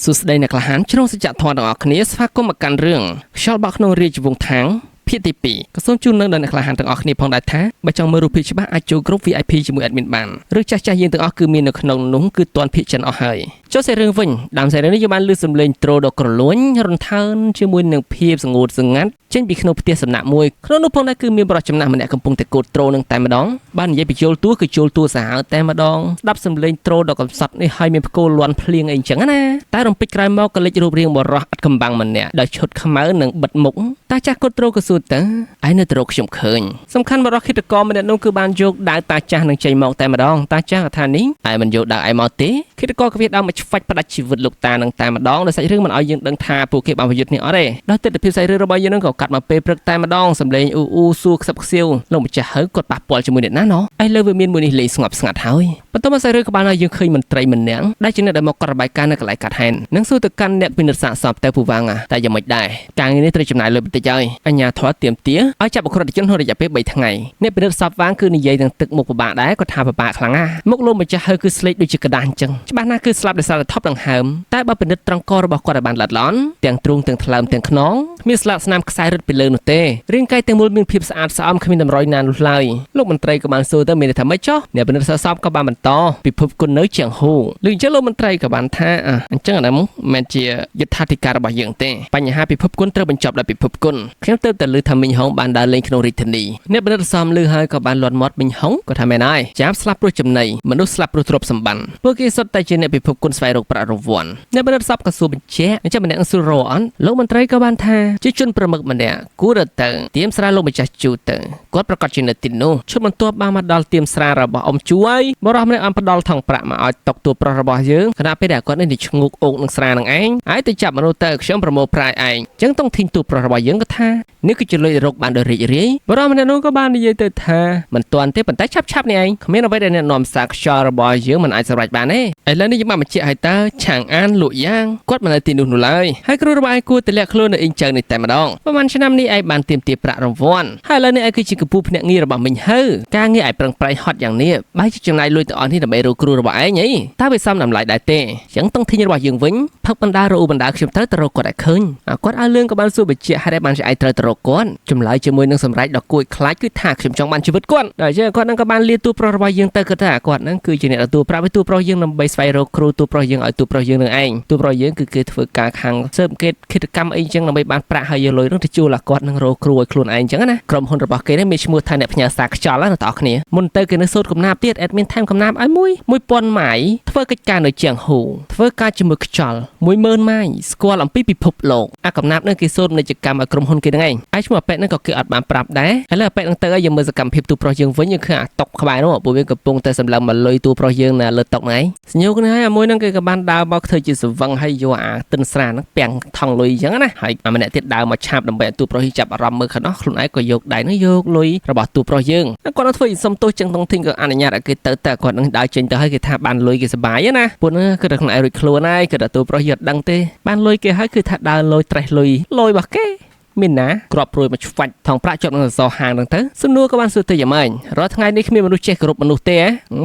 សួស្តីអ្នកក្លាហានជ្រុងសច្ចធម៌ទាំងអស់គ្នាស្វាគមន៍មកកាន់រឿងខ្យល់បក់ក្នុងរាជវង្សថាងភាគទី2ក៏សូមជូននឹងដល់អ្នកក្លាហានទាំងអស់គ្នាផងដែរថាបើចង់មើលរូបភាពច្បាស់អាចចូលក្រុម VIP ជាមួយ admin បានឬចាស់ចាស់យើងទាំងអស់គឺមាននៅក្នុងនោះគឺទាន់ភាគចិនអស់ហើយចុះសាច់រឿងវិញដើមសាច់រឿងនេះយើងបានលើសំឡេងត្រូដ៏ក្រលួញរន្ថើនជាមួយនឹងភាពសងួតសងាត់ចេញពីក្នុងផ្ទះសំណាក់មួយក្នុងនោះផងដែរគឺមានប្រុសចំណាស់ម្នាក់កំពុងតែកូតត្រូនឹងតែម្ដងបាននិយាយពីជុលតួគឺជុលតួសាហាវតែម្ដងស្ដាប់សំឡេងត្រូដ៏កំសត់នេះហើយមានផ្គរលាន់ភ្លៀងអីចឹងណាតែរំពេចក្រោយមកក៏លេចរូបរាងបរោះឥតកំបាំងម្នាក់ដោយឈុតខ្មៅនិងបិទមុខតាចាស់កូតត្រូក៏សួរទៅឯនៅទៅរកខ្ញុំឃើញសំខាន់បរោះឃាតករម្នាក់នោះគឺបានយកដាវតាចាស់នឹងចេញមកតែម្ដងតាចាស់ក៏ថានេះឯមិនយកដាវឯមកទេឃាតករក៏វាដើរមកឆ្វាច់ផ្ដាច់ជីវិតលោកតានឹងតែម្ដងដោយសាច់រឿងមិនឲ្យយើងដឹងថាពួកគេបានប្រយុទ្ធនេះអត់ទេដោយទិដ្ឋភាពសាច់រឿងរបស់យើងនឹងក៏កាត់មកពេលព្រឹកតែម្ដងសំឡេងអ៊ូអ៊ូសួរខ្សឹបខ្សៀវលោកម្ចាស់ហើយគាត់ប៉ះពាល់ជាមួយអ្នកណាណោះឥឡូវវាមានមួយនេះលេងស្ងប់ស្ងាត់ហើយបន្ទាប់មកសាច់រឿងក៏បានឲ្យយើងឃើញមន្ត្រីម្នាក់ដែលជាអ្នកដែលមកកត់របាយការណ៍នៅកន្លែងកាត់ហេតុនិងសួរទៅកាន់អ្នកពិនិត្យសាកសពទៅពូវាងតែយ៉ាងម៉េចដែរការងារនេះត្រូវចំណាយលុយបន្តិចហើយអញ្ញាធរទៀមទាឲ្យចាប់អក្រិតជនក្នុងរយៈពេល3ថ្ងៃអ្នកពិនិត្យសពវាងគឺនិយាយនឹងទឹកមុខពិបាកដែរគាត់ថាពិបាកខ្លាំងណាស់មុខលោកម្ចាស់ហើយគឺស្លេកដូចជាក្តារអញ្ចឹងច្បាស់ណាស់គឺស្លាប់ដោយសារតែថប់ដង្ហើមតែបើពិនិត្យត្រង់ករបស់គាត់ឲ្យបានល្អិតល្អន់ទាំងទ្រូងទាំងថ្លើមទាំងខ្នងគ្មានស្លាកស្នាមខ្សែរឹតពីលើនោះទេរាងកាយទាំងមូលមានភាពស្អាតស្អំគ្មានតម្រុយណានោះឡើយលោកមន្ត្រីក៏បានសួរទៅមានន័យថាម៉េចចុះអ្នកពិនិត្យសពក៏បានបន្តពិភពគុណនៅជាងហ៊ូឬអញ្ចឹងលោកមន្ត្រីក៏បានថាអញ្ចឹងអានោះមិនជាយុត្ថាធិការរបស់យើងទេបញ្ហាពិភពគុណត្រូវបញ្ចប់ដោយពិភពគុណខ្ញុំទើបតែឮថាមីងហុងបានដើរលេងក្នុងរាជធានីអ្នកពិនិត្យសមឮហើយក៏បានលាន់មាត់មីងហុងក៏ថាមែនហើយចាប់ស្លាប់ព្រោះចំណីមនុស្សស្លាប់ព្រោះទ្រព្យសម្បត្តិពួកគេសុទ្ធតែជាអ្នកពិភពគុណស្វែងរកប្រាក់រង្វាន់អ្នកពិនិត្យសពក៏សួរបញ្ជាក់អញ្ចឹងម្នាក់នឹងសួររអត់លោកមន្ត្រីក៏បានថាជាជនប្រមឹកម្នាក់គួរទៅទៀមស្រាលោកម្ចាស់ជូទៅគាត់ប្រកាសជានៅទីនោះឈុតបន្ទាប់បានមកដល់ទៀមស្រារបស់អ៊ំជួយបរោះម្នាក់អំផ្ដល់ថងប្រាក់មកឲ្យតុកតួប្រុសរបស់យើងខណៈពេលដែលគាត់នេះឈ្ងោកអូកនឹងស្រានឹងឯងហើយទៅចាប់មនុស្សទៅខ្ញុំប្រមូលប្រាយឯងអញ្ចឹងតុងធីងតួប្រុសរបស់យើងក៏ថានេះគឺជាលុយរកបានដោយរីករាយបរោះម្នាក់នោះក៏បាននិយាយទៅថាមិនទាន់ទេប៉ុន្តែឆាប់ឆាប់នេះឯងគ្មានអ្វីដែលអ្នកនាំសារខ្យល់របស់យើងមិនអាចសម្រេចបានទេឥឡូវនេះយើងបានបញ្ជាក់ឲ្យតើឆាងអានលក់យ៉ាងគាត់មិននៅទីនោះនោះឡើយហើយគ្រូរបស់ឯងគួរតែលាក់ខ្លួននៅអ៊ីងចៅនេះតែម្ដងប្រហែលឆ្នាំនេះឯងបានទាមទារប្រាក់រង្វាន់ហើយឥឡូវនេះឯងគឺជាកម្ពូលភ្នាក់ងាររបស់មីងហៅការងារឯងប្រឹងប្រែងហត់យ៉ាងនេះបែរជាចំណាយលុយទាំងអស់នេះដើម្បីរកគ្រូរបស់ឯងអីតើវាសមតម្លៃដែរទេអញ្ចឹងតុងធីងរបស់យើងវិញផឹកបណ្ដារអ៊ូបណ្ដាខ្ញុំត្រូវទៅរកគាត់ឲ្យឃើញគាត់ឲ្យលឿងក៏បានសួរបញ្ជាក់ហេតុអីបានជាឯងត្រូវទៅរកគាត់ចម្លើយជាមួយនឹងសម្រេចដ៏គួរឲ្យខ្លាចគឺថាខ្ញុំចង់បានជីវិតគាត់ដល់ចឹងគាត់នឹងក៏បានលាតួប្រុសរបស់យើងទៅគាត់ថាគាត់នឹងគឺជាអ្នកទទួលប្រាក់ពីតួប្រុសយើងដើម្បីស្វែងរកគ្រូតួប្រុសយើងឲ្យតួប្រុសយើងនឹងឯងតួប្រុសយើងគឺគេធ្វើការខាងស៊ើបអង្កេតឃាតកម្មអីចឹងដើម្បីបានប្រាក់ហើយយកលុយនោះទៅជួលឲ្យគាត់នឹងរកគ្រូឲ្យខ្លួនឯងចឹងណាក្រុមហ៊ុនរបស់គេនេះមានឈ្មោះថាអ្នកផ្ញើសារខ្យល់ណាអ្នកទាំងអស់គ្នាមុនទៅគេនៅសូត្រកំណាព្យទៀត admin ថែមកំណាព្យឲ្យមួយ1000ម៉ាយធ្វើកិច្ចការនៅជាងហ៊ូធ្វើការជាមួយខ្យល់10000ម៉ាយស្គាល់អំពីពិភពលោកអាកំណាព្យនឹងគេសូត្រពាណិជ្ជកម្មឲ្យក្រុមហ៊ុនគេហ្នឹងឯងហើយឈ្មោះអាប៉ែហ្នឹងក៏គេអត់បានប្រាប់ដែរឥឡូវអាប៉ែហ្នឹងទៅឲ្យយើងមើលសកម្មភាពទូប្រុសយើងវិញយើងឃើញអាតុកក្បែរនោះពួកវាកំពុងតែសម្លឹងមកលុយទូប្រុសយើងនៅលើតុហ្នឹងឯងសញោកនេះហើយអាមួយហ្នឹងគេក៏បានដើរមកធ្វើជាសវឹងហើយយកអាទិនស្រាហ្នឹងពាំងថងលុយអញ្ចឹងណាហើយអាម្នាក់ទៀតដើរមកឆាបដើម្បីឲ្យទូប្រុសយើងចាប់អារម្មណ៍មើលខាងនោះខ្លួនឯងក៏យកដៃហ្នឹងយកលុយរបស់ទូប្រុសយើងគាត់នឹងធ្វើសុំទោសចឹងតុងធីងក៏អនុញ្ញាតឲ្យគេទៅតែគាត់នឹងដើរចេញទៅហើយគេថាបានលុយគេសប្បាយណាពួកហ្នឹងគឺតែខ្លួនឯងរួចខ្លួនហើយគឺតែទូប្រុសយើងអត់ដឹងទេបានលុយគេហើយគឺថាដើរលុយត្រេះលុយលុយរបស់គេមានណាក្របព្រួយមកឆ្វាច់ថងប្រាក់ជាប់នឹងសសរហាងហ្នឹងទៅសំណួរក៏បានសួរទៅយ៉ាងម៉េចរាល់ថ្ងៃនេះគ្មានមនុស្សចេះគោរពមនុស្សទេ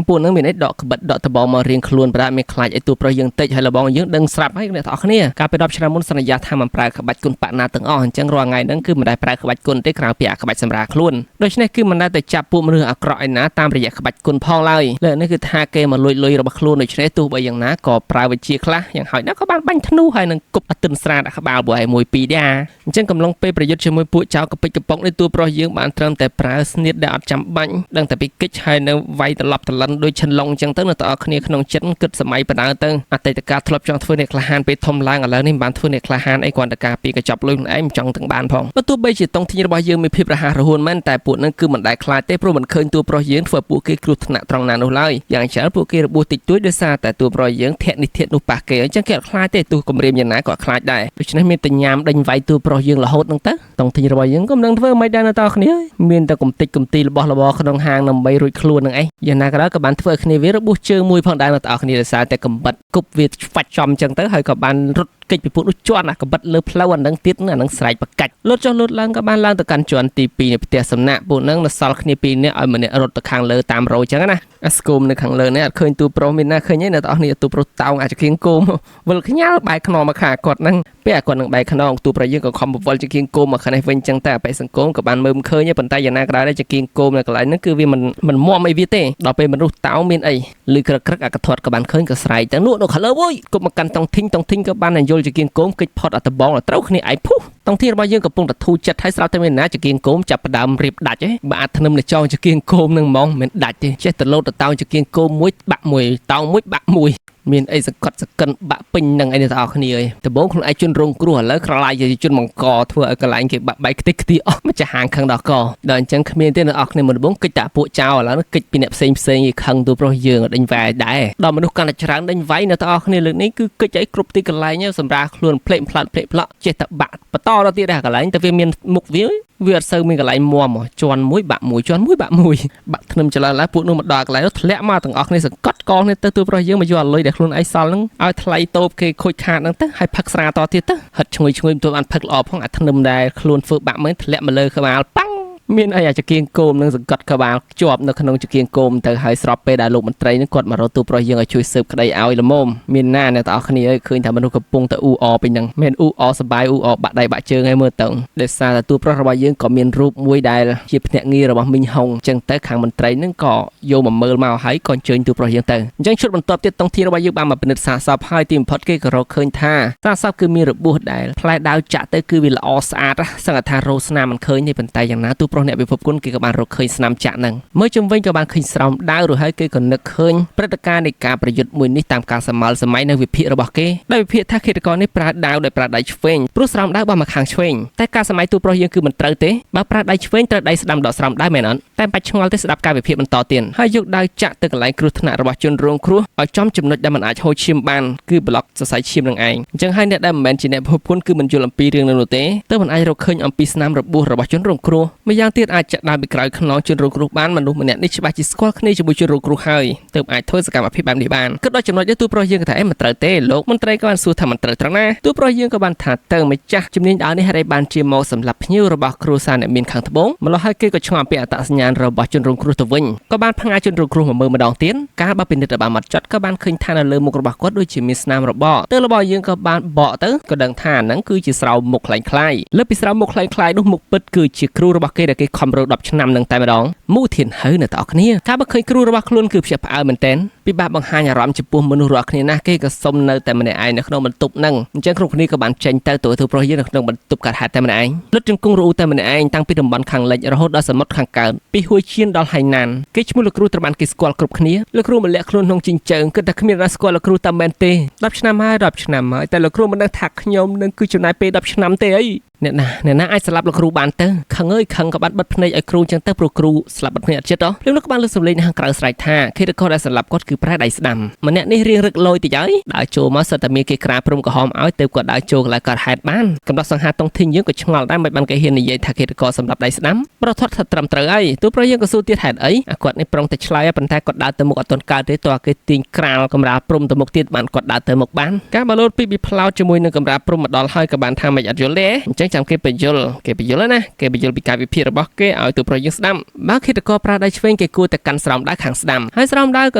ពួកហ្នឹងមានអីដកក្បិតដកដបងមករៀងខ្លួនប្រាមានខ្លាចអីទូប្រុសយើងតិចហើយលបងយើងដឹងស្រាប់ហើយអ្នកទាំងអស់គ្នាកាលពី10ឆ្នាំមុនសន្យាថាមិនប្រើក្បាច់គុណបាក់ណាទាំងអស់អញ្ចឹងរាល់ថ្ងៃហ្នឹងគឺមិនដែលប្រើក្បាច់គុណទេក្រៅពីអាក្បាច់សម្រាខ្លួនដូច្នេះគឺមិនដែលទៅចាប់ពួកមនុស្សអាក្រក់ឯណាតាមរយៈក្បាច់គុណផងឡើយលើនេះគឺថាគេមកលួចលុយរបស់ខ្លួនដូច្នេះទោះបីយ៉ាងណាក៏ប្រើវិជាខ្លះយ៉ាងហោចណាស់ក៏បានបាញ់ធ្នូហើយនឹងគប់អតិនស្រាដាក់ក្បាលពួកឯងមួយពីរដែរអញ្ចឹងកំឡុងពេលប្រយុទ្ធជាមួយពួកចៅកពិចកប៉ុកនេះតួប្រុសយើងបានត្រឹមតែប្រើស្នៀតដែលអត់ចាំបាច់ដឹងតែពីកិច្ចហើយនៅវាយត្រឡប់ត្រលិនដូចឈិនឡុងអញ្ចឹងទៅនៅតអគ្នាក្នុងចិត្តគិតសម័យបដៅទៅអតីតកាលធ្លាប់ចង់ធ្វើអ្នកក្លាហានពេលធំឡើងឥឡូវនេះមិនបានធ្វើអ្នកក្លាហានអីគ្រាន់តែការពីកញ្ចប់លុយខ្លួនឯងមិនចង់ទាំងបានផងបើទោះបីជាតុងធីងរបស់យើងមានភាពរហ័សរហួនមែនតែពួកនឹងគឺមិនដែលខ្លាចទេព្រោះមិនឃើញតួប្រុសយើងធ្វើពួកគេគ្រោះថ្នាក់ត្រង់ណានោះឡើយយ៉ាងច្រើនពួកគេរបួសតិចតួចដោយសារតែតួប្រុសយើងធាក់នេះធាក់នោះប៉ះគេអញ្ចឹងគេអត់ខ្លាចទេទោះគំរាមយ៉ាងណាក៏ខ្លាចដែរដូច្នេះមានតែញ៉ាំដេញវាយតួប្រុសយើងរហូតហ្នឹងទៅតុងធីងរបស់យើងក៏មិនដឹងធ្វើមិនដែរនៅតគ្នាមានតែកំតិចកំទីរបស់របរក្នុងហាងដើម្បីរួចខ្លួននឹងឯងយ៉ាងណាក៏ដោយក៏បានធ្វើឲ្យគ្នាវារបួសជើងមួយផងដែរនៅតគ្នាដោយសារតែកំបិតគប់វាឆ្វាច់ចំចឹងទៅហើយក៏បានរត់កិច្ចពីពួកនោះជន់អាកំបិតលើផ្លូវអានឹងទៀតអានឹងស្រែកបកាច់លោតចុះលោតឡើងក៏បានឡើងទៅកាន់ជាន់ទី2នៃផ្ទះសំណាក់ពួកនឹងនៅសល់គ្នា2នាក់ឲ្យម្នាក់រត់ទៅខាងលើតាមរោចឹងណា អាស្គមនៅខាងលើនេះអត់ឃើញតួប្រុសមានណាឃើញទេអ្នកទាំងអស់គ្នាតួប្រុសតោងអាចគៀងគោមវិលខ្ញាល់បែកខ្នងមកខាគាត់ហ្នឹងពេលអាគាត់នឹងបែកខ្នងតួប្រុសយើងក៏ខំបវលចង្គៀងគោមមកខាងនេះវិញចឹងតែអបិសង្គមក៏បានមើលមិនឃើញទេប៉ុន្តែយ៉ាងណាក៏ដោយចង្គៀងគោមនៅកន្លែងហ្នឹងគឺវាមិនមមអីវាទេដល់ពេលមនុស្សតោងមានអីឬក្រឹកក្រឹកអាកធាត់ក៏បានឃើញក៏ស្រែកទៅនោះនៅខាងលើអូយគប់មកកាន់តុងធីងតុងធីងក៏បានយល់ចង្គៀងគោមកិច្ចផុតអតបងត្រូវគ្នាឯងពុះតុងធីងរបស់យើងកំពុងតែធូរចិត្តហើយស្រាប់តែមានណាចង្គៀងគោមចាប់ផ្ដើមរៀបដាច់ឯងបើអាធ្នឹមនៅចងចង្គៀងគោមនឹងហ្មងមិនដាច់ទេចេះតែលោតទៅតោងចង្គៀងគោមមួយបាក់មួយតោងមួយបាក់មួយមានអីសកត់សកិនបាក់ពេញនឹងអីនេះទាំងអស់គ្នាអើយដំបូងខ្លួនឯងជនរងគ្រោះឥឡូវក្រឡាយជាជនបង្កធ្វើឲ្យកន្លែងគេបាក់បែកខ្ទេចខ្ទីអស់ម្ចាស់ហាងខឹងដល់កដល់អញ្ចឹងគ្មានទេអ្នកអស់គ្នាមុនដំបូងកិច្ចតាពួកចៅឥឡូវកិច្ចពីអ្នកផ្សេងផ្សេងគេខឹងទូប្រុសយើងដេញវាយដែរដល់មនុស្សកាន់តែច្រើនដេញវាយនៅទាំងអស់គ្នាលើកនេះគឺកិច្ចឲ្យគ្រប់ទីកន្លែងសម្រាប់ខ្លួនភ្លេកផ្លាត់ភ្លេកផ្លក់ចេះតែបាក់បន្តដល់ទៀតដែរកន្លែងតែវាមានមុខវាវាអត់សូវមានកន្លែងមមជន់មួយបាក់មួយជន់មួយបាក់មួយបាក់ធ្នឹមចលឡើងពួកនោះមកដល់កន្លែងនោះធ្លាក់មកទាំងអស់គ្នាសង្កត់កគ្នាទៅទូប្រុសយើងមកយកអាលុយដែលខ្លួនឯងសល់ហ្នឹងឲ្យថ្លៃតូបគេខូចខាតហ្នឹងទៅឲ្យផឹកស្រាតទៀតទៅហិតឈ្ងុយឈ្ងុយមិនទទួលបានផឹកល្អផងអាធ្នឹមដែលខ្លួនធ្វើបាក់មែនធ្លាក់មកលើក្បាលប៉ាំងមានអីអាចគៀងគោមនឹងសង្កត់ក្បាលជាប់នៅក្នុងចង្គៀងគោមទៅហើយស្របពេលដែលលោកមន្ត្រីនឹងគាត់មករកទូប្រុសយើងឲ្យជួយស៊ើបក្តីឲ្យល្មមមានណាអ្នកទាំងអស់គ្នាអើយឃើញថាមនុស្សកំពុងតែអ៊ូអពេញហ្នឹងមានអ៊ូអសបាយអ៊ូអបាក់ដៃបាក់ជើងឲ្យមើលទៅដោយសារតែទូប្រុសរបស់យើងក៏មានរូបមួយដែលជាភ្នាក់ងាររបស់មីងហុងអញ្ចឹងទៅខាងមន្ត្រីនឹងក៏យកមកមើលមកហើយក៏អញ្ជើញទូប្រុសយើងទៅអញ្ចឹងឈុតបន្ទាប់ទៀតតុងធីរបស់យើងបានមកពិនិត្យសាកសពហើយទីបំផុតគេក៏រកឃើញថាសាកសពគឺមានរបួសដែលផ្លែដាវចាក់ទៅគឺវាល្អស្អាតសឹងថារោស្នាមមិនឃើញទេប៉ុន្តែយ៉ាងណាទូប្រុសអ្នកវិភពគុណគេក៏បានរកឃើញស្នាមចាក់ហ្នឹងមើលជុំវិញក៏បានឃើញស្រោមដាវរួចហើយគេក៏នឹកឃើញព្រឹត្តិការណ៍នៃការប្រយុទ្ធមួយនេះតាមការសម័យសម័យនៅវិភាគរបស់គេដោយវិភាគថាឃាតករនេះប្រើដាវដោយប្រើដៃឆ្វេងព្រោះស្រោមដាវបោះមកខាងឆ្វេងតែការសម័យទូប្រុសយើងគឺមិនត្រូវទេបើប្រើដៃឆ្វេងត្រូវដៃស្ដាំដកស្រោមដាវមែនអត់តែបាច់ឆ្ងល់ទេស្ដាប់ការវិភាគបន្តទៀតហើយយកដាវចាក់ទៅកន្លែងគ្រោះថ្នាក់របស់ជនរងគ្រោះឲ្យចំចំណុចដែលមិនអាចហូរឈាមបានគឺប្លុកសរសៃឈាមនឹងឯងអញ្ចឹងហើយអ្នកដែលមិនមែនជាអ្នកភពគុណគឺមិនយល់អំពីរឿងនោះទេទើបមិនអាចរកឃើញអំពីស្នាមរបួសរបស់ជនរងគ្រោះម្យ៉ាងទៀតអាចចាក់ដាវពីក្រោយខ្នងជនរងគ្រោះបានមនុស្សម្នាក់នេះច្បាស់ជាស្គាល់គ្នាជាមួយជនរងគ្រោះហើយទើបអាចធ្វើសកម្មភាពបែបនេះបានគិតដល់ចំណុចនេះទូប្រុសយើងក៏ថាអេមិនត្រូវទេលោកមន្ត្រីក៏បានសួរថាមិនត្រូវត្រង់ណាទូប្រុសយើងក៏បានថាទៅម្ចាស់ជំនាញដាវនេះហេតុអីបានជាមកសម្រាប់ភ្ញៀវរបស់គ្រួសារអ្នកមានខាងត្បូងម្ល៉េះហើយគេក៏ឆ្ងល់អំពីអត្តសញ្ញាណរបស់ជនរងគ្រោះទៅវិញក៏បានផ្ងាជនរងគ្រោះមកមើលម្ដងទៀតកាលបើពិនិត្យឲ្យបានមកចត់ក៏បានឃើញថានៅលើមុខរបស់គាត់ដូចជាមានស្នាមរបកទៅរបស់យើងក៏បានបកទៅក៏ដឹងថាហ្នឹងគឺជាស្រោមមុខคล้ายៗលើពីស្រោមមុខคล้ายៗនោះមុខពិតគឺជាគ្រូរបស់គេដែលគេខំរក10ឆ្នាំនឹងតែម្ដងមូធានហៅអ្នកទាំងអស់គ្នាកាលបើឃើញគ្រូរបស់ខ្លួនគឺភ្ញាក់ផ្អើលមែនទែនពិបាកបង្ហាញអារម្មណ៍ចំពោះមនុស្សរាល់គ្នាណាស់គេក៏សុំនៅតែម្នាក់ឯងនៅក្នុងបន្ទប់ហ្នឹងអញ្ចឹងគ្រប់គ្នាក៏បានចេញទៅទៅប្រុសយើងនៅក្នុងបន្ទប់កាត់ហេតុតែម្នាក់ឯងលុតជង្គង់រអ៊ូតែម្នាក់ឯងតាំងពីតំបន់ខាងលិចរហូតដល់សមុទ្រខាងកើតពីហួយឈៀនដល់ហៃណានគេឈ្មោះលោកគ្រូត្រូវបានគេស្គាល់គ្រប់គ្នាលោកគ្រូម្លាក់ខ្លួនក្នុងជីងជើងគិតថាគ្មានអ្នកស្គាល់លោកគ្រូតែមែនទេ10ឆ្នាំហើយ10ឆ្នាំហើយតែលោកគ្រូមិនដឹងថាខ្ញុំនឹងគឺចំណាយពេល10ឆ្នាំទេអីអ្នកណាអាចស្លាប់លោកគ្រូបានទៅខឹងអើយខឹងក៏បានបិទភ្នែកឲ្យគ្រូចឹងទៅព្រោះគ្រូស្លាប់បិទភ្នែកអត់ចិត្តហ៎ភ្លាមនោះក៏បានលើកសំឡេងនៅខាងក្រៅស្រែកថាឃាតករដែលស្លាប់គាត់គឺប្រែដៃស្ដាំម្នាក់នេះរៀងរឹកលយតិចហើយដើរចូលមកសិតតែមានគេក្រាព្រំក្រហមឲ្យទៅគាត់ដើរចូលកន្លែងគាត់ហេតុបានកំដៅសង្ហាតុងធីងយើងក៏ឆ្ងល់ដែរមិនបានគេហ៊ាននិយាយថាឃាតករសម្រាប់ដៃស្ដាំប្រធាត់ថាត្រឹមត្រូវហើយទូប្រយើងក៏សួរទៀតហេតុអីអាគាត់នេះប្រុងតែឆ្លើយប៉ុន្តែគាត់ដើរទៅមុខអត់ទាន់កើតទេតើគេទាញក្រាលកម្រាលព្រំទៅមុខទៀតបានគាត់ដើរទៅមុខបានការបលោតពីបិផ្លោតជាមួយនឹងកម្រាលព្រំមកដល់ហើយក៏បានថាមិនអត់យល់ទេអញ្ចឹងចាំគេបញ្យលគេបញ្យលណាគេបញ្យលពីការវិភាគរបស់គេឲ្យទូប្រុសយើងស្ដាំបើឃាតករប្រើដៃឆ្វេងគេគួរតែកាន់ស្រោមដៅខាងស្ដាំហើយស្រោមដៅក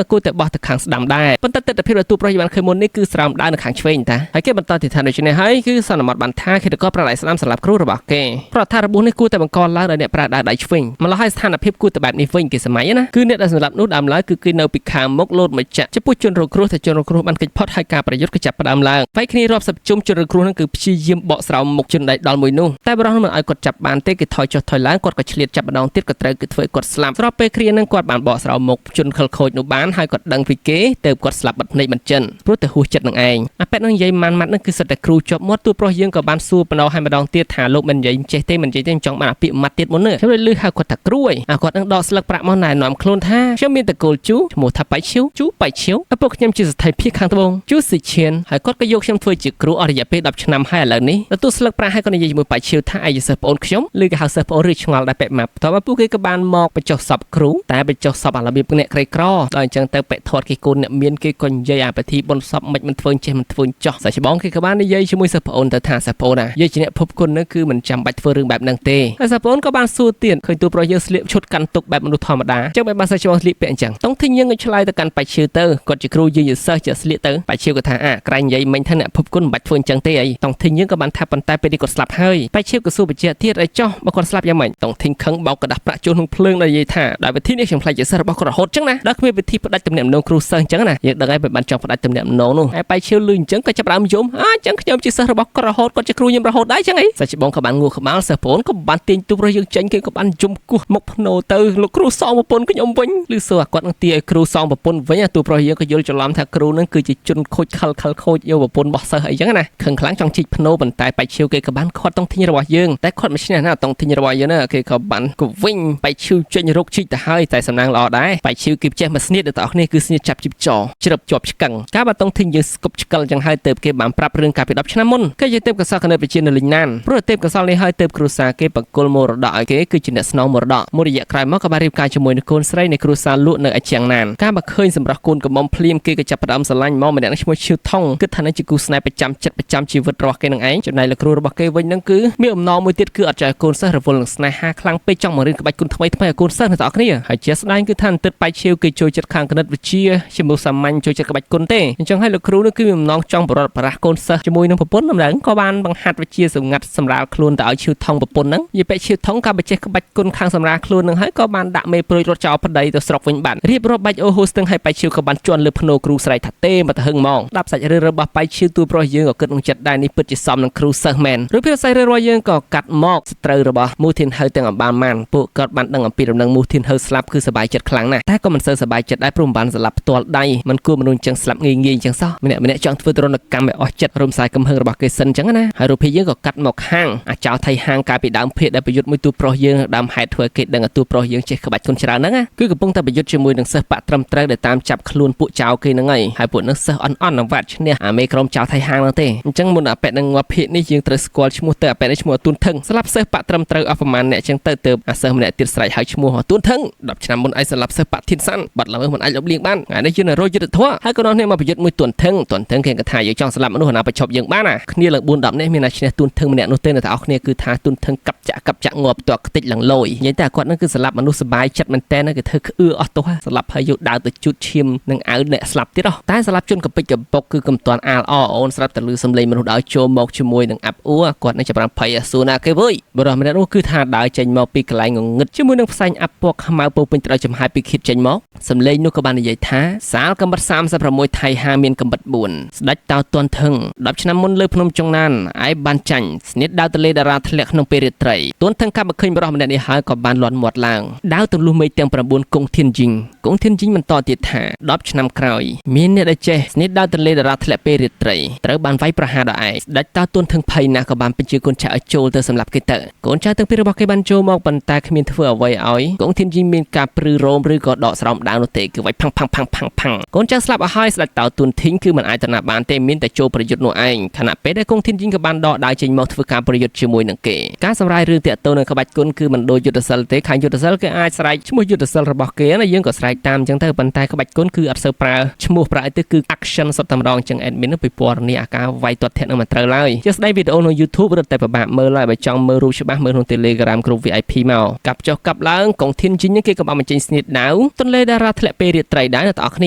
៏គួរតែបោះទៅខាងស្ដាំដែរប៉ុន្តែទិដ្ឋភាពដែលទូប្រុសយើងបានឃើញមុននេះគឺស្រោមដៅនៅខាងឆ្វេងតាហើយគេបន្តទៀតថាដូច្នេះហើយគឺសន្មតបានថាឃាតករប្រើដៃស្ដាំសម្រាប់គ្រូរបស់គេព្រោះថារបួសនេះគួរតែបង្កឡើងដោយអ្នកប្រើដៃឆ្វេងម្ល៉េះហើយស្ថានភាពគួរតែបែបនេះវិញគេសម័យណាគឺអ្នកដែលសម្រាប់នោះដើមឡើយគឺគេនៅពីខាងមុខលោតមកចាក់ចំពោះជនរងគ្រោះតែជនរងគ្រោះបានគេចផុតហើយការប្រយុទ្ធក៏ចាប់ផ្ដើមឡើងបែកគ្នារាប់សិបជុំជនរងគ្រោះនឹងគឺព្យាយាមបកស្រោមមុខជនដៃដល់មួយនោះតែបរិះមិនឲ្យគាត់ចាប់បានទេគេថយចុះថយឡើងគាត់ក៏ឆ្លៀតចាប់ម្ដងទៀតក៏ត្រូវគេធ្វើឲ្យគាត់ស្លាប់ស្របពេលគ្រានឹងគាត់បានបកស្រោមមុខជនខិលខូចនោះបានហើយគាត់ដឹងពីគេទៅគាត់ស្លាប់បិទភ្នែកមិនចិនព្រោះតែហួសចិត្តនឹងឯងអាប៉ែតនឹងនិយាយម៉ាន់ម៉ាត់នឹងគឺសិតតែគ្រូជាប់មាត់ទូប្រុសយើងក៏បានសួរបណោឲ្យម្ដងទៀតថាលោកមិននិយាយចេះទេមិននិយាយទេចង់បានអាពាក្យម៉ាត់ទៀតមុននេះខ្ញុំលឺហៅគាត់ថាគ្រូឯងអាគាត់នឹងដកស្លឹកប្រាក់មកណែនាំខ្លួនថាខ្ញុំមានតកូលជូឈ្មោះថាបៃឈៀវជូបៃឈៀវឪពុកខ្ញុំជាស្ថិភាគខាងត្បូងជូស៊ីឈៀនហើយគាត់ក៏យកខ្ញុំធ្វើជាគ្រូអស់រយៈពេល10ឆ្នាំហើយឥឡូវនេះទទួលស្លឹកប្រាក់ហើយគាត់និយាយ ជាមួយប៉ាឈៀវថាឯងជាសិស្សប្អូនខ្ញុំឬក៏ហៅសិស្សប្អូនឬឆ្ងល់ដែរប៉ែម៉ាប់បន្ទាប់មកពួកគេក៏បានមកបញ្ចុះសពគ្រូតែបញ្ចុះសពអារបៀបអ្នកក្រីក្រដល់អញ្ចឹងទៅប៉ែធាត់គេកូនអ្នកមានគេក៏និយាយអាពិធីបុណ្យសពមិនមិនធ្វើចេះមិនធ្វើចោះសាច់ច្បងគេក៏បាននិយាយជាមួយសិស្សប្អូនទៅថាសិស្សប្អូនណាយើងជាអ្នកភពគុណនោះគឺមិនចាំបាច់ធ្វើរឿងបែបហ្នឹងទេហើយសិស្សប្អូនក៏បានសួរទៀតឃើញតួប្រុសយើងស្លៀកឈុតកាន់ទុកបែបមនុស្សធម្មតាអញ្ចឹងបែបបានសិស្សច្បងស្លៀកពាក់អញ្ចឹងតុងធីងយើងក៏ឆ្លើយទៅកាន់ប៉ាឈៀវទៅគាត់ជាគ្រូយើងជាសិស្សជាស្លៀកទៅប៉ាឈៀវក៏ថាអាក្រែងនិយាយមិញថាអ្នកភពគុណមិនបាច់ធ្វើអញ្ចឹងទេអីតុងធីងយើងក៏បានថាប៉ុន្តែពេលនេះគាត់ស្លាប់ហើយប៉ាឈៀវក៏សួរបញ្ជាក់ទៀតឲ្យចោះបើគាត់ស្លាប់យ៉ាងម៉េចតុងធីងខឹងបោកกระดาษប្រាក់ចូលក្នុងភ្លើងដែលនិយាយថាដោយវិធីនេះខ្ញុំខ្លាចជាសិស្សរបស់គាត់រហូតអញ្ចឹងណាដល់គ្មានវិធីផ្ដាច់ទំនាក់ទំនងគ្រូសិស្សអញ្ចឹងណាយើងដឹងហើយបើបានចង់ផ្ដាច់ទំនាក់ទំនងនោះហើយប៉ាឈៀវលឺអញ្ចឹងក៏ចាប់ផ្ដើមយំអញ្ចឹងខ្ញុំជាសិស្សរបស់គាត់រហូតគាត់ជាគ្រូខ្ញុំរហូតដែរអញ្ចឹងអីសាច់ច្បងក៏បានងួរក្បាលសិស្សប្អូនក៏បានទាញទូប្រុសយើងចេញគេក៏បានយំគោះមុខភ្នោទៅលោកគ្រូសងប្រពន្ធខ្ញុំវិញឬសួរអាគាត់នឹងទាឲ្យគ្រូសងប្រពន្ធវិញអាទូប្រុសយើងក៏យល់ច្រឡំថាគ្រូនឹងគឺជាជនខូចខលខលខូចយកប្រពន្ធរបស់សិស្សអីចឹងណាខឹងខ្លាំងចង់ជីកភ្នោប៉ុន្តែប៉ាឈៀវគេក៏បានខាត់តុងធីងរបស់យើងតែខាត់មិនឈ្នះណាតុងធីងរបស់យើងណាគេក៏បានកវិញប៉ាឈៀវចេញរកជីកទៅហើយតែសំណាងល្អដែរប៉ាឈៀវគេចេះមកស្នៀតដល់អ្នកនេះគឺស្នៀតចាប់ជីបចជ្រឹបជាប់ឆ្កឹងកាលបើតុងធីងយើងស្គប់ឆ្កលចឹងហើយទៅគេបានប្រាប់រឿងកាលពី10ឆ្នាំមុនគេជាទេពកោសលគណិតវិទ្យានៅលីងណានព្រោះទេពកោសលនេះហើយទៅគ្រួសារគេបកគលមរតកឲ្យគេគឺជាអ្នកស្នងមរតកមួយរយៈក្រោយមកក៏បានរៀបការជាមួយនឹងកូនស្រីនៃគ្រួសារលក់នៅអាជាងណានកាលបើឃើញសម្រស់កូនកំមុំភ្លាមគេក៏ចាប់ផ្ដើមស្រឡាញ់មកម្នាក់នឹងឈ្មោះឈៀវថងគិតថានឹងជាគូស្នេហ៍ប្រចាំចិត្តប្រចាំជីវិតរបស់គេនឹងឯងចំណែកលោកគ្រូរបស់គេវិញនឹងគឺមានអំណរមួយទៀតគឺអត់ចង់ឲ្យកូនសិស្សរវល់នឹងស្នេហាខ្លាំងពេកចង់មករៀនក្បាច់គុណថ្មីថ្មីឲ្យកូនសិស្សអ្នកទាំងអស់គ្នាហើយជាស្ដែងគឺថាអន្តិតប៉ៃឈៀវគេចូលចិត្តខាងគណិតវិទ្យាជាមនុស្សសាមញ្ញចូលចិត្តក្បាច់គុណទេអញ្ចឹងហើយលោកគ្រូនោះគឺមានអំណរចង់បរត់បរាស់កូនសិស្សជាមួយនឹងប្រពន្ធម្លងក៏បានបង្ហាត់វិជ្ជាសម្ងាត់សម្រាលខ្លួនទៅឲ្យឈៀវថងប្រពន្ធហ្នឹងនិយាយបែឈៀវថងក៏បច្ចេះក្បាច់គុណខាងសម្រាលខ្លួននឹងហើយក៏បានដាក់មេព្រួយរត់ចោលប្តីទៅស្រុកវិញបានរៀបរាប់បាច់អូហូស្ទឹងឲ្យប៉ៃឈៀវក៏បានជន់លើភ្នោគ្រូស្រែកថាទេមកទៅហឹងហ្មងដាប់សាច់រឿងរបស់ប៉ៃឈៀវទូប្រុសយើងក៏គិតក្នុងចិត្តដែរនេះពិតជាសមនឹងគ្រូសិស្សមែនឬភាសារឿងរបស់យើងក៏កាត់មកសត្រូវរបស់មូធានហៅទាំងអំបាលម៉ានពួកគាត់បានដឹងអំពីដំណឹងមូធានហៅស្លាប់គឺសប្បាយចិត្តខ្លាំងណាស់តែក៏មិនសូវសប្បាយចិត្តដែរព្រោះមិនបានស្លាប់ផ្ទាល់ដៃមិនគួរមនុស្សអញ្ចឹងស្លាប់ងាយងាយអញ្ចឹងសោះម្នាក់ម្នាក់ចង់ធ្វើទរណកម្មឲ្យអស់ចិត្តរំសាយកំហឹងរបស់គេសិនអញ្ចឹងណាហើយរូបភាពយើងក៏កាត់មកខាងអាចោថៃហាងកាលពីដើមភាគដែលប្រយុទ្ធមួយទូប្រុសយើងដើមហេតុធ្វើឲ្យគេដឹងថាទូប្រុសយើងចេះក្បាច់គុណច្រើនហ្នឹងណាគឺកំពុងតែប្រយុទ្ធជាមួយនឹងសិស្សបាក់ត្រឹមត្រូវដែលតាមចាប់ខ្លួនពួកចៅគេហ្នឹងហើយហើយពួកនឹងសិស្សអន់អន់នឹងវ៉ាត់ឈ្នះអាមេក្រុមចៅថៃហាងហ្នឹងទេអញ្ចឹងមុនអាប៉ែនឹងងាប់ភាគនេះយើងត្រូវស្គាល់ឈ្មោះទៅអាប៉ែនេះឈ្មោះទួនថឹងស្លាប់សិស្សបាក់ត្រឹមត្រូវអស់ប្រមាណអ្នកអញ្ចឹងទៅទៅអាសិស្សម្នាក់ទៀតស្រែកហៅឈ្មោះទួនថឹង10ឆ្នាំមុនឯងស្លាប់សិស្សបាក់ធានសាន់បាត់ល្មើសមិនអាចលុបលាងបានថ្ងៃនេះយើងនឹងរកយុទ្ធធម៌ហើយក៏នាំគ្នាមកប្រយុទ្ធមួយទួនថឹងទួនថឹងគេក៏ថាយើងចង់ស្លាប់មនុស្សណាប្រឈប់យើងបានណាគ្នាឡើង4 10នេះមានណាឈ្នះទួនថឹងម្នាក់នោះទេនៅតែអស់គ្នាគឺថាទួនថឹងកាប់ចាក់កាប់ចាក់ងាប់តខ្ទេចឡើងលយនិយាយតែគាត់នឹងគឺស្លាប់មនុស្សសបាយចិត្តមែនតើគេធ្វើក្អឿអស់ទោះស្លាប់ហើយយកដាវទៅជូតឈាមនឹងអាវអ្នកស្លាប់ទៀតតែស្លាប់ជនកពិចកបុកគឺកំតាន់អាលអអូនស្រាប់តែលឺសំឡេងមនុស្សដើរចូលមកជាមួយនឹងអាប់អួរគាត់នឹងចាប់បានភ័យសួរណាគេវើយបរិសម្នាក់នោះគឺថាដើរចេញមកពីកន្លែងងងឹតជាមួយនឹងផ្សែងអាប់ពណ៌ខ្មៅពោពេញទៅដោយចំហាយពីឃីតចេញមកសំឡេងនោះក៏បាននិយាយថាសាលកំបិត36ថៃហាមានកំបិត4ស្ដេចតោទន់ថឹង10ឆ្នាំមុនលើភ្នំចុងណានឯបានចាញ់ស្នៀតដាវទលេតារាធ្លាក់ក្នុងពេលរាត្រីទន់ថឹងកាប់មកឃើញបរិសម្នាក់នេះហើយក៏បានលាន់មាត់ឡើងដាវទលុះមេឃទាំង9គង់ធានយីងគង់ធានយីងបន្តទៀតថា10ឆ្នាំក្រោយមានអ្នកដែលចេះស្នៀតដាវទលេតារាធ្លាក់ពេលរាត្រីត្រូវបានវាយប្រហារដល់ឯងស្ដេចតោទន់ថឹងភ័យណាស់ក៏បានបញ្ជាកូនចៅឲ្យចូលទៅសម្លាប់គេទៅកូនចៅទាំងពីររបស់គេបានចូលមកប៉ុន្តែគ្មានធ្វើអ្វីឲ្យកងធានយីងមានការព្រឺរោមឬក៏ដកស្រោមដាវនោះទេគឺវាយផាំងផាំងផាំងផាំងផាំងកូនចៅស្លាប់អស់ហើយស្ដេចតោទួនធីងគឺមិនអាចទៅណាបានទេមានតែចូលប្រយុទ្ធនោះឯងខណៈពេលដែលកងធានយីងក៏បានដកដាវចេញមកធ្វើការប្រយុទ្ធជាមួយនឹងគេការសម្រាយរឿងតាក់ទងនឹងក្បាច់គុណគឺមិនដូចយុទ្ធសិលទេខាងយុទ្ធសិលគេអាចស្រែកឈ្មោះយុទ្ធសិលរបស់គេណាយើងក៏ស្រែកតាមអញ្ចឹងទៅប៉ុន្តែក្បាច់គុណគឺអត់សូវប្រើឈ្មោះប្រើអីទៅគឺ action សុទ្ធតែម្ដងអញ្ចឹង admin នោះពីពណ៌នេះអាការវាយទាត់ធាក់នឹងមិនត្រូវឡើយជាស្ដែងវីដេអូនៅ YouTube រត់តែពិបាកមើលហើយបើចង់មើលរូបច្បាស់មើលក្នុង Telegram ក្រុម VIP មកកាប់ចុះកាប់ឡើងកងធានជីងគេក៏បានបញ្ចេញស្នៀតដាវទន្លេតារាធ្លាក់ពេលរាត្រីដែរអ្នកទាំងអស់គ្ន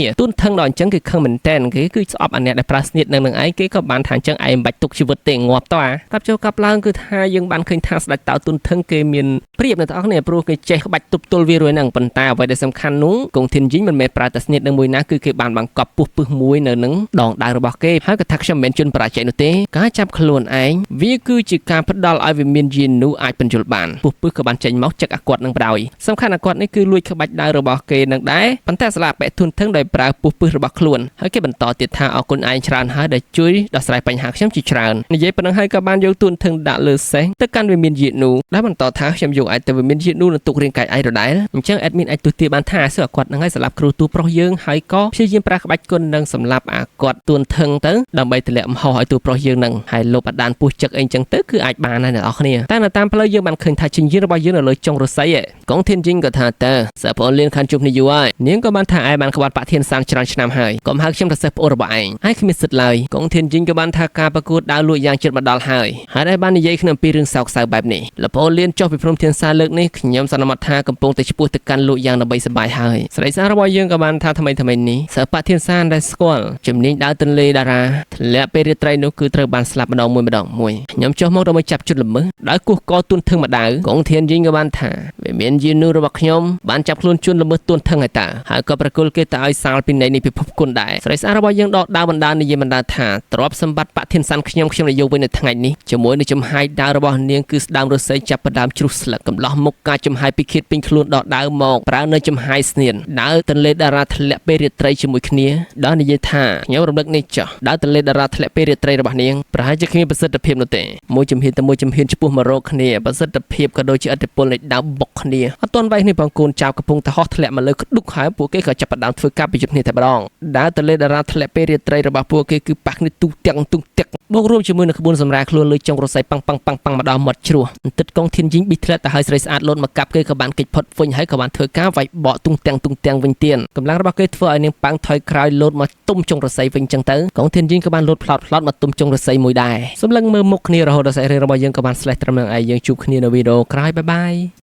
ាទួនថឹងដល់អញ្ចឹងគេខឹងមែនតែនគេគឺស្អប់អាអ្នកដែលប្រើស្នៀតនឹងនឹងឯងគេក៏បានថាអញ្ចឹងឯងមិនបាច់ទុកជីវិតទេងាប់តើកាប់ចុះកាប់ឡើងគឺថាយើងបានឃើញថាស្ដេចតោទួនថឹងគេមានព្រៀបអ្នកទាំងអស់គ្នាព្រោះគេចេះក្បាច់ទប់ទល់វារួយហ្នឹងប៉ុន្តែអ្វីដែលសំខាន់នោះកងធានជីងមិនមែនប្រើតែស្នៀតនឹងមួយណាគឺគេបានបង្កប់ពុះពឹសមួយនៅនឹងដងដាវរបស់គេហើយក៏ថាខ្ញុំមិនមែនជនបរាជ័យនោះទេការចាប់ខ្លួនឯងវាគឺជាការផ្ដល់ឲ្យវិមានយាននោះអាចបញ្យល់បានពុះពឹសក៏បានចេញមកចឹកអាគាត់នឹងបដ ாய் សំខាន់អាគាត់នេះគឺលួចក្បាច់ដាវរបស់គេនឹងដែរប៉ុន្តែស្លាកបែកធុនថឹងដោយប្រើពុះពឹសរបស់ខ្លួនហើយគេបន្តទៀតថាអរគុណឯងច្រើនហើយដែលជួយដោះស្រាយបញ្ហាខ្ញុំជាច្រើននិយាយប៉ុណ្ណឹងហើយក៏បានយកទួនថឹងដាក់លើសេះទៅកាន់វិមានយានោះដែលបន្តថាខ្ញុំយកឯងទៅវិមានយានោះនឹងទុករាងកាយឯងដដែលអញ្ចឹង admin អាចទស្សទាបានថាសើអាគាត់នឹងឲ្យសម្លាប់គ្រូទូប្រុសយើងហើយក៏ព្យាយាមប្រើក្បាច់គុណនឹងសម្លាប់អាគាត់ទួនថឹងទៅដើម្បីទម្លាក់អំហោះឲ្យទូប្រុសយើងនឹងហើយលុបអាដានពុះចឹកអីចឹង ងទៅគឺអាចបានហើយអ្នកនរគ្នាតែនៅតាមផ្លូវយើងបានឃើញថាជញ្ជារបស់យើងនៅលើចុងរស័យកងធានយីងក៏ថាតើសិស្សប្អូនលៀនខានជួបនេះយូរហើយនាងក៏បានថាឯងបានក្បត់បាក់ធានសានច្រើនឆ្នាំហើយកុំហៅខ្ញុំថាសិស្សប្អូនរបស់ឯងហើយគ្មានសិទ្ធិឡើយកងធានយីងក៏បានថាការប្រកួតដើរលួចយ៉ាងជិតមកដល់ហើយហើយឯងបាននិយាយគ្នាអំពីរឿងសោកសៅបែបនេះលប្អូនលៀនចុះពីភ្នំធានសានលើកនេះខ្ញុំសន្មតថាកំពុងតែឆ្ពោះទៅកាន់លួចយ៉ាងដើម្បីសប្បាយហើយស្រីសាររបស់យើងក៏បានថាថ្មីថ្មីនេះសិស្សបាក់ធានសានដែលស្គាល់ជំនាញដើរទន្លេតារាធ្លាក់ពេលរាត្រីនោះគឺត្រូវបានស្លាប់ម្ដងមួយម្ដងមួយខ្ញុំចុះមកដើម្បីចាប់ជនល្មើសដោយគោះកទួនធឹងម្ដៅកងធានយីងក៏បានថាវាមានយីនូរបស់ខ្ញុំបានចាប់ខ្លួនជនល្មើសទួនធឹងហើយតើហើយក៏ប្រគល់គេទៅឲ្យសាលពីនៃនេះពិភពគុណដែរស្រីស្អាតរបស់យើងដកដាវបណ្ដានិយាយបណ្ដាថាទ្រព្យសម្បត្តិបធានសានខ្ញុំខ្ញុំនយោវិញនៅថ្ងៃនេះជាមួយនឹងចំហាយដាវរបស់នាងគឺស្ដើមរស័យចាប់ផ្ដើមជ្រុះស្លឹកកំឡោះមុខការចំហាយពីឃាតពេញខ្លួនដកដាវមកប្រើនៅចំហាយស្នៀនដើរទន្លេតារាធ្លាក់ពេលរាត្រីជាមួយគ្នាដល់និយាយថាខ្ញុំរំលឹកនេះចោះដើរទន្លេតារាធ្លាក់ពេលរាត្រីរបស់នាងប្រហែលជាគ្មានប្រសិទ្ធភាពនោះទេមួយជំហានទៅមួយជំហានឆ្ពោះមករកគ្នាប្រសិទ្ធភាពក៏ដូចជាឥទ្ធិពលនៃដាវបុកគ្នាអត់ទាន់វាយគ្នាបងកូនចៅកំពុងតែហោះធ្លាក់មកលើក្ដុកហើយពួកគេក៏ចាប់ផ្ដើមធ្វើការប្រយុទ្ធគ្នាតែម្ដងដើរទន្លេតារាធ្លាក់ពេលរាត្រីរបស់ពួកគេគឺប៉ះគ្នាទូទាំងទូទាំងបូករួមជាមួយនឹងក្បួនសម្រាខ្លួនលើចុងរស័យប៉ាំងប៉ាំងប៉ាំងប៉ាំងមកដល់មាត់ជ្រោះបន្តិចកងធានយីងប៊ីធ្លាក់ទៅហើយស្រីស្អាតលោតមកកាប់គេក៏បានគេចផុតវិញហើយក៏បានធ្វើការវាយបកទូទាំងទូទាំងវិញទៀតកម្លាំងរបស់គេធ្វើឲ្យនាងប៉ាំងថយក្រោយលោតមកទុំចុងរស័យវិញចឹងទៅកងធានយីងក៏បានលោតផ្លោតផ្លោតមកទុំចុងរស័យមួយដែរសម្លឹងមើលមុខគ្នារហូតដល់សាច់រឿងរបស់យើងក៏បានស្លេះត្រឹមនឹងឯងយើងជួបគ្នានៅវីដេអូក្រោយបាយបាយ។